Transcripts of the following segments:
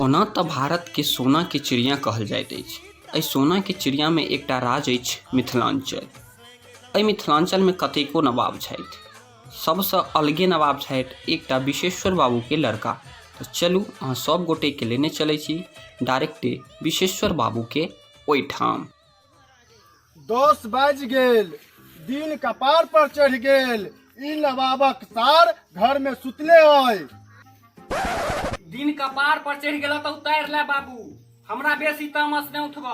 ओना तऽ भारतके सोनाके चिड़िया कहल जाइत अछि। एहि सोनाके चिड़ियामे एकटा राज अछि मिथिलाञ्चल। एहि मिथिलाञ्चलमे कतेको नवाब छथि। सबसँ अलगे नवाब छथि एकटा विशेश्वर बाबूके लड़का। तऽ चलू अहाँ सब गोटेके लेने चलै छी डायरेक्टे विशेश्वर बाबूके ओहिठाम। 10 बाजि गेल, दिन कपार पर चढ़ि गेल, ई नवाबक सार घर में सुतले अइ। दिन कपार पर चढ़ि गेल तऽ उतारि ले बाबू, हमरा बेसी तामस नहि उठब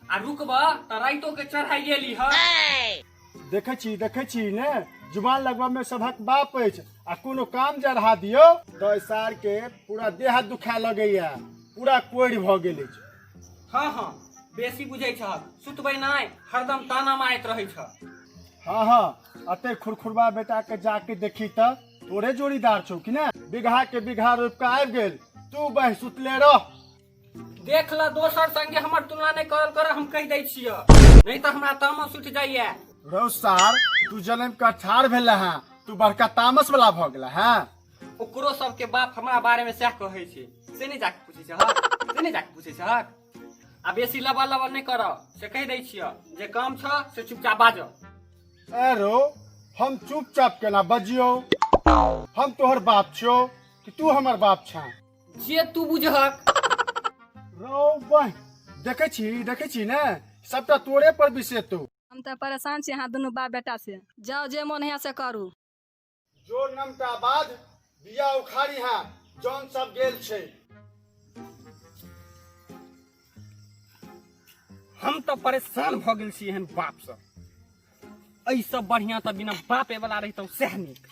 आ रुकब तऽ राइतो के चढ़ाइए लीह। देखै छी, देखै छी ने, जुबान लगबा में सभक बाप अछि आ कोनो काम जरहा दियौ तऽ एहि सार के पूरा देह हाथ दुखाय लगैया, पूरा कोढ़ि भऽ गेल अछि। हाँ हाँ बेसी बुझै छहक, सुतबै नहि, हरदम ताना मारैत रहै छह। हाँ हाँ अते खुरखुरबा बेटा के जाके देखी तऽ तोरे जोड़ीदार छौ कि ने, बीघा के बीघा रोपि कऽ आबि गेल, तू बह सुतले रह। देख ल दोसर संगे हमर तुलना नहि करल कर, हम कहि दै छियह, नहीं तऽ हमरा तामस उठि जाइया। रौ सार, तू जनम के ठाढ़ भेल हँ, तू बड़का तामस वाला भऽ गेला हँ। ओकरो सबके बाप हमरा बारे में सएह कहै छै, से नहि जाके पूछै छहक, से नहि जाके पूछै छहक। आ बेसी लबल लबल नहि कर, से कहि दै छियह, जे काम छह से चुपचाप बाज। ए रो, हम चुपचाप केना बजियौ? हम तोहर बाप छियौ कि तू हमर बाप छह? जे तू बुझहक। रौ बह, देखै छी, देखै छी ने, सबटा तोरे पर बिसेतौ। हम तऽ परेशान छी अहाँ दुनू बाप बेटा से, जाउ जे मोन होइया से करू। जो नमटा बाद बिया उखाड़ी हाँ जौन सब गेल छै। हम तऽ परेशान भऽ गेल छी एहन बाप सँ, एहि सब बढ़िया तऽ बिना बापे वाला रहितौं सएह नीक।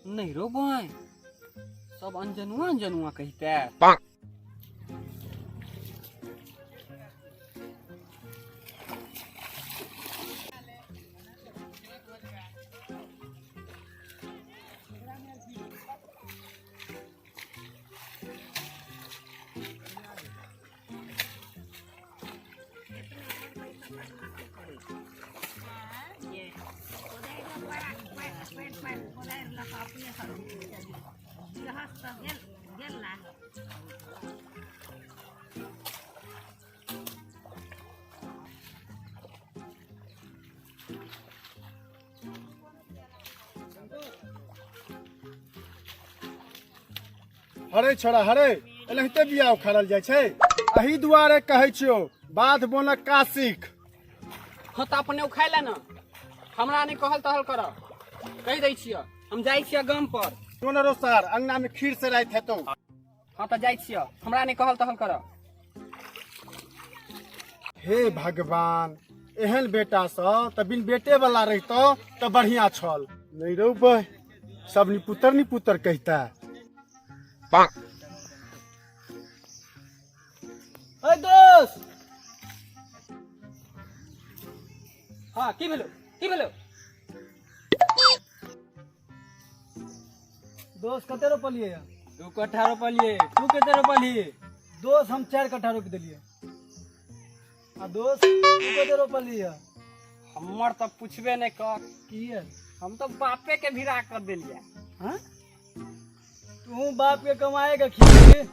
नहीं रो भाई, सब अनजनुआ अनजनुआ कहिते। हरे छोड़ा हरे, एनाहिते बियाह उखाड़ल जाइ छै? एही दुआरे कहै छियौ बाध बोनक काज सीख। हाँ तऽ अपने उखाड़ि ले ने, हमरा नहि कहल तहल कर, कहि दै छियह हम जाइ छियह गाम पर। जो न रो सार, अंगना में खीर से राति हेतौ। हाँ तऽ जाइ छियह, हमरा नहि कहल तहल कर। हे भगवान, एहन बेटा सँ तऽ बिन बेटे वाला रहितौ तऽ बढ़िया छल। नहीं रौ बह, सब निपुतर निपुतर कहिता। ओए दोस्त। हाँ की भेलो, की भेलो? दोस्त कते रोपलिए? 2 कट्ठा रोपलिए। तू कते रोपलिए? दोस्त हम 4 कट्ठा रोपि देलिए। आ दोस्त तू कते रोपलिए? हमर तऽ पुछबे नहि कर। की है? हम तऽ बापे के भिड़ा कर देलिए। हाँ? तू बाप के कमाएगा खी।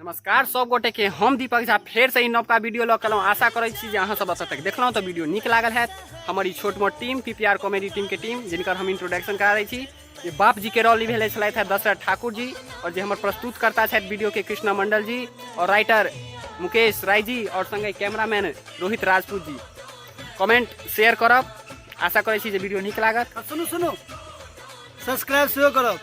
नमस्कार सब गोटे के, हम दीपक झा फेर से ई नवका वीडियो लऽ के एलहुँ। आशा करै छी जे अहाँ सब एतऽ तक देखलहुँ तऽ वीडियो नीक लागल हैत। हमर ई छोट मोट टीम पीपीआर कॉमेडी टीम के टीम, जिनकर हम इंट्रोडक्शन करा दै छी, जे बाप जी के रोल निभेले छलथि हैं दशरथ ठाकुर जी, और जे हमर प्रस्तुतकर्ता छथि वीडियो के कृष्णा मंडल जी, और राइटर मुकेश राय जी, और संगे cameraman Rohit Rajput ji. Comment share करब, आशा करै छी जे वीडियो नीक लागत। सुनू सुनू, सब्सक्राइब सेहो करब।